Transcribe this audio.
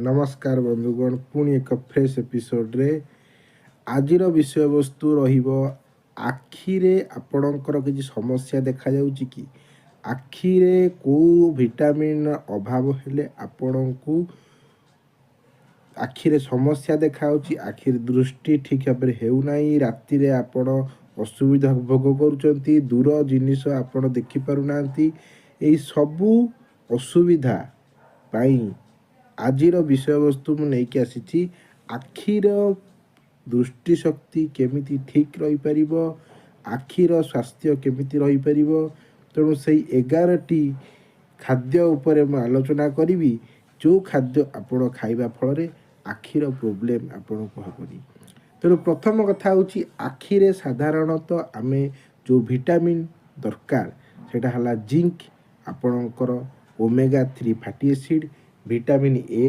ନମସ୍କାର ବନ୍ଧୁଗଣ, ପୁଣି ଏକ ଫ୍ରେଶ୍ ଏପିସୋଡ଼ରେ ଆଜିର ବିଷୟବସ୍ତୁ ରହିବ, ଆଖିରେ ଆପଣଙ୍କର କିଛି ସମସ୍ୟା ଦେଖାଯାଉଛି କି? ଆଖିରେ କେଉଁ ଭିଟାମିନ୍ ଅଭାବ ହେଲେ ଆପଣଙ୍କୁ ଆଖିରେ ସମସ୍ୟା ଦେଖାଯାଉଛି, ଆଖିରେ ଦୃଷ୍ଟି ଠିକ୍ ଭାବରେ ହେଉନାହିଁ, ରାତିରେ ଆପଣ ଅସୁବିଧା ଭୋଗ କରୁଛନ୍ତି, ଦୂର ଜିନିଷ ଆପଣ ଦେଖିପାରୁନାହାନ୍ତି? ଏହି ସବୁ ଅସୁବିଧା ପାଇଁ ଆଜିର ବିଷୟବସ୍ତୁ ମୁଁ ନେଇକି ଆସିଛି। ଆଖିର ଦୃଷ୍ଟିଶକ୍ତି କେମିତି ଠିକ୍ ରହିପାରିବ, ଆଖିର ସ୍ୱାସ୍ଥ୍ୟ କେମିତି ରହିପାରିବ, ତେଣୁ ସେଇ 11ଟି ଖାଦ୍ୟ ଉପରେ ମୁଁ ଆଲୋଚନା କରିବି, ଯେଉଁ ଖାଦ୍ୟ ଆପଣ ଖାଇବା ଫଳରେ ଆଖିର ପ୍ରୋବ୍ଲେମ୍ ଆପଣଙ୍କୁ ହେବନି। ତେଣୁ ପ୍ରଥମ କଥା ହେଉଛି, ଆଖିରେ ସାଧାରଣତଃ ଆମେ ଯେଉଁ ଭିଟାମିନ୍ ଦରକାର, ସେଇଟା ହେଲା ଜିଙ୍କ, ଆପଣଙ୍କର ଓମେଗା 3 ଫାଟି ଏସିଡ଼୍, ଭିଟାମିନ୍ ଏ।